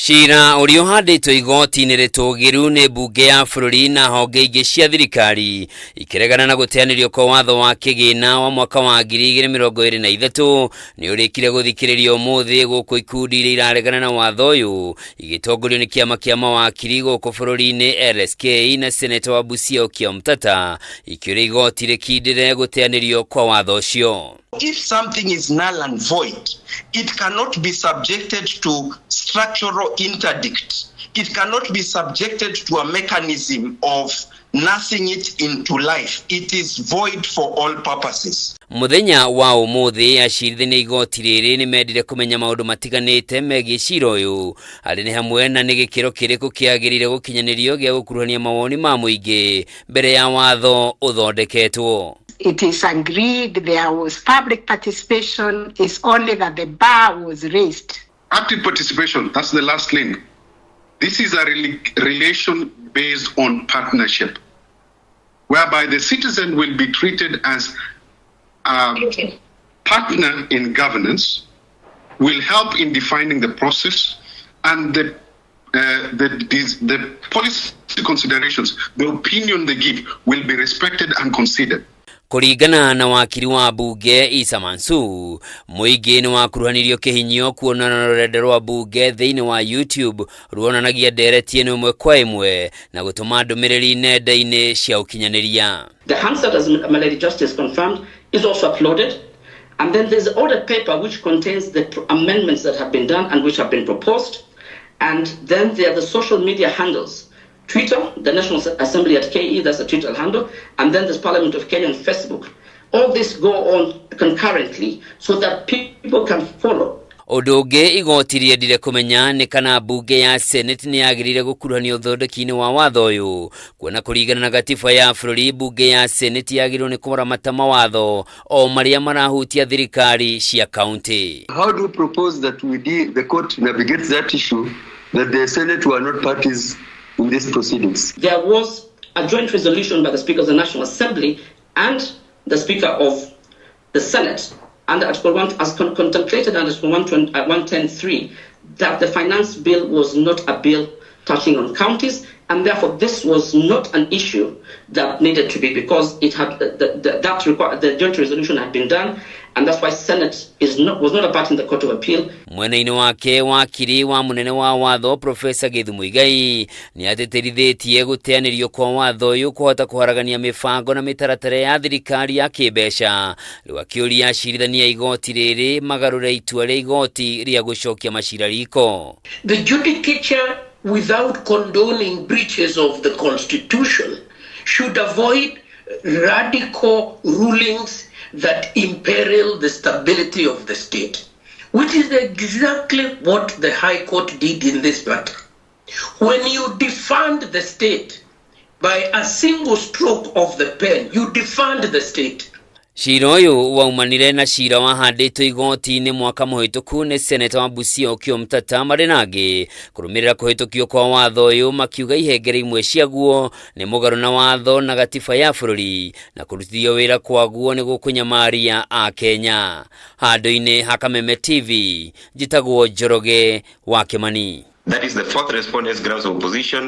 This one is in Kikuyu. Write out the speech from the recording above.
Cira ũrĩa ũhandĩtwo igoti-inĩ rĩtũgĩru nĩ mbunge ya bũrũri na honge ingĩ cia thirikari ikĩregana na gũteanĩrio kwa watho wa kĩgĩna wa mwaka wa 2023 nĩ ũrĩkire gũthikĩrĩrio ũmũthĩ, gũkũ ikundi iria iraregana na watho ũyũ igĩtongorio nĩ kĩama kĩa mawakiri gũkũ bũrũri-inĩ LSK na seneta wa Busia Okiya Omtatah ikĩũria igoti rĩkindĩre gũteanĩrio kwa watho ũcio. If something is null and void, it cannot be subjected to structural interdict. It cannot be subjected to a mechanism of nursing it into life. It is void for all purposes. Mũthenya wa ũmũthĩ, acirithania igoti rĩrĩ nĩ mendire kũmenya maũndũ matiganĩte megiĩ cira ũyũ, arĩ nĩ hamwe na nĩ gĩkĩro kĩrĩkũ kĩagĩrĩire gũkinyanĩrio gĩa gũkuruhania mawoni ma mũingĩ mbere ya watho ũthondeketwo. It is agreed there was public participation. It's only that the bar was raised. Active participation, that's the last link. This is a relation based on partnership, whereby the citizen will be treated as a partner in governance, will help in defining the process and the policy considerations, the opinion they give will be respected and considered. Kũringana na wakiri wa mbunge Isa Mansur, mũingĩ nĩ wakuruhanirio kĩhinyio kuonana rũrenda rwa mbunge thĩinĩ wa YouTube ruonanagia ndereti ĩno ĩmwe kwa ĩmwe na gũtũma ndũmĩrĩri nenda-inĩ cia ũkinyanĩria. The Hansard, as my Lady Justice confirmed, is also uploaded. And then there's the order paper, which contains the amendments that have been done and which have been proposed. And then there are the social media handles. Twitter, the National Assembly at KE, that's a Twitter handle. And then there's Parliament of Kenya on Facebook. All this go on concurrently so that people can follow. Ũndũ ũngĩ igoti rĩendire kũmenya nĩ kana mbunge ya Senate nĩ yagĩrĩire gũkuruhanio ũthondeki-inĩ wa watho ũyũ, kuona kũringana na gatiba ya bũrũri, mbunge ya Senate yagĩrĩirwo nĩ kũramata mawatho o marĩa marahutia thirikari cia kaunti. How do you propose that the court navigates that issue, that the Senate were not parties in these proceedings? There was a joint resolution by the Speaker of the National Assembly and the Speaker of the Senate under Article 1, as contemplated under Article 110.3, that the finance bill was not a bill touching on counties, and therefore this was not an issue that needed to be, because it had the, that require, the joint resolution had been done, and that's why Senate is not was not a party in the Court of Appeal. Mwena-inĩ wake, wakiri wa mũnene wa watho Profesa Githu Muigai nĩ atĩtĩrithĩtie gũteanĩrio kwa watho ũyũ kũhota kũharagania mĩbango na mĩtaratara ya thirikari ya kĩmbeca. Rĩu akĩũria acirithania igoti rĩrĩ magarũre itua rĩa igoti rĩa gũcokia macira riko. The judicature, without condoning breaches of the Constitution, should avoid radical rulings that imperil the stability of the state, which is exactly what the High Court did in this matter. When you defund the state by a single stroke of the pen, you defund the state. Cira ũyũ waumanire na cira wahandĩtwo igoti-inĩ mwaka mũhĩtũku nĩ seneta wa Busia Okiya Omtatah marĩ na angĩ kũrũmĩrĩra kũhĩtũkio kwa watho ũyũ, makiuga ihengere imwe ciaguo nĩ mũgarũ na watho na gatiba ya bũrũri na kũrutithio wĩra kwaguo nĩ gũkũnyamaria a Kenya. Handũ-inĩ ha Kameme TV, njĩtagwo Njoroge wa Kĩmani. That is the fourth respondent's grounds of opposition.